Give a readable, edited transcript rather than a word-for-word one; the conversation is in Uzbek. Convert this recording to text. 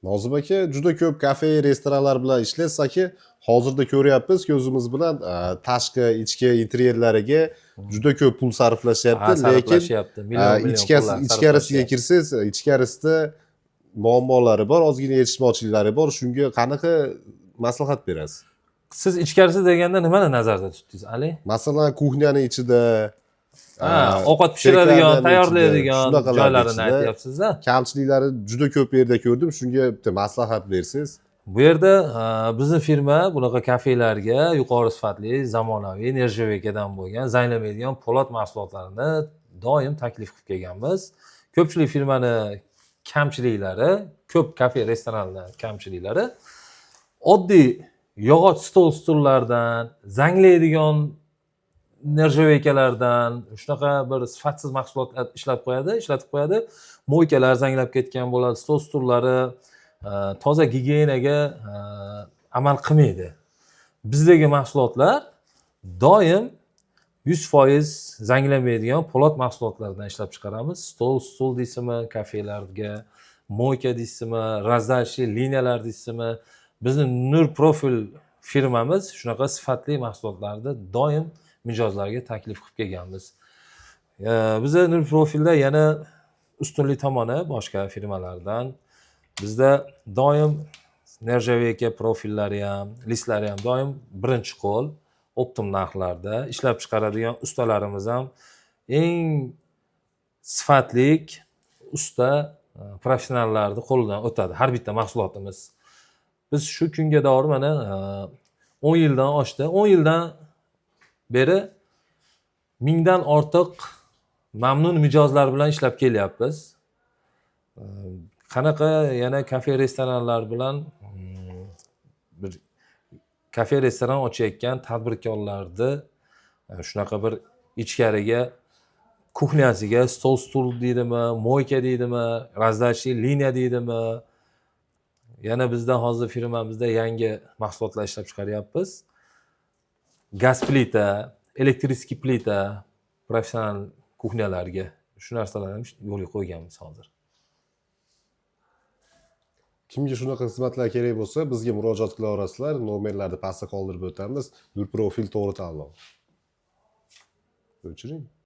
Nozim aka, juda ko'p kafe, restoranlar bilan ishlaysiz, aka. Hozirda ko'ryapmiz ko'zimiz bilan, tashqi, ichki interyerlariga juda ko'p pul sarflashyapti, Ha, lekin sarflashyapti, million million pullar ichkarisiga sarflashyapti. kirsangiz, ichkarisida muammolari bor, ozgina yetishmovchiliklari bor. Shunga qanaqa maslahat berasiz? Siz ichkarisi deganda nimani nazarda tutdingiz, Ali? Masalan, кухня ni ichida, Ovqat pishiradigan, steklarni ichida, tayyorlaydigan shunaqalarni joylarini ichida aytyapsizda. Kamchiliklari juda ko'p yerda ko'rdim. Shunga bitta maslahat bersangiz. Bu yerda bizni firma bunaqa kafelarga yuqori sifatli, zamonaviy нержавейка dan bo'lgan, zanglamaydigan po'lat mahsulotlarini doim taklif qilib kelganmiz. Ko'pchilik firmani kamchiliklari, ko'p kafe, restoranlar kamchiliklari oddiy yog'och stol, stullardan, zanglaydigan нержавейка lardan, shunaqa bir sifatsiz mahsulotlar ishlab qo'yadi, ishlatib qo'yadi. Мойка lar zanglab ketgan bo'ladi, stol, stullari toza gigiyenaga amal qilmaydi. Bizdagi mahsulotlar doim 100% zanglamaydigan po'lat mahsulotlardan ishlab chiqaramiz. Stol, stul deysizmi, kafelarga мойка deysizmi, раздаточный liniyalar deysizmi, bizni Nur Profil firmamiz shunaqa sifatli mahsulotlarni doim mijozlarga taklif qilib kelganmiz. Biza Nur Profilda yana ustunlik tomoni boshqa firmalardan, bizda doim нержавейка profillari ham, listlari ham doim birinchi qo'l, оптом narxlarda ishlab chiqaradigan ustalarimiz ham eng sifatlik usta, professionallarni qo'lidan o'tadi har bitta mahsulotimiz. Biz shu kunga doir mana 10 yildan oshdi, 10 yildan beri 1000dan ortiq mamnun mijozlar bilan ishlab kelyapmiz. Qanaqa yana kafe, restoranlar bilan, bir kafe, restoran ochayotgan tadbirkorlarni shunaqa bir ichkariga, кухня siga stol, stul deydimi, мойка deydimi, раздаточный liniya deydimi, yana bizda hozir firmamizda yangi mahsulotlar ishlab chiqaryapmiz: gaz plita, электрический plita professional кухня larga. Shu narsalarni ham yo'lga qo'yganmiz hozir. Kimga shunaqa xizmatlar kerak bo'lsa, bizga murojaat qila olasizlar. Nomerlarni pastda qoldirib o'tamiz. Nur Profil to'g'ri tanlov. O'chiring.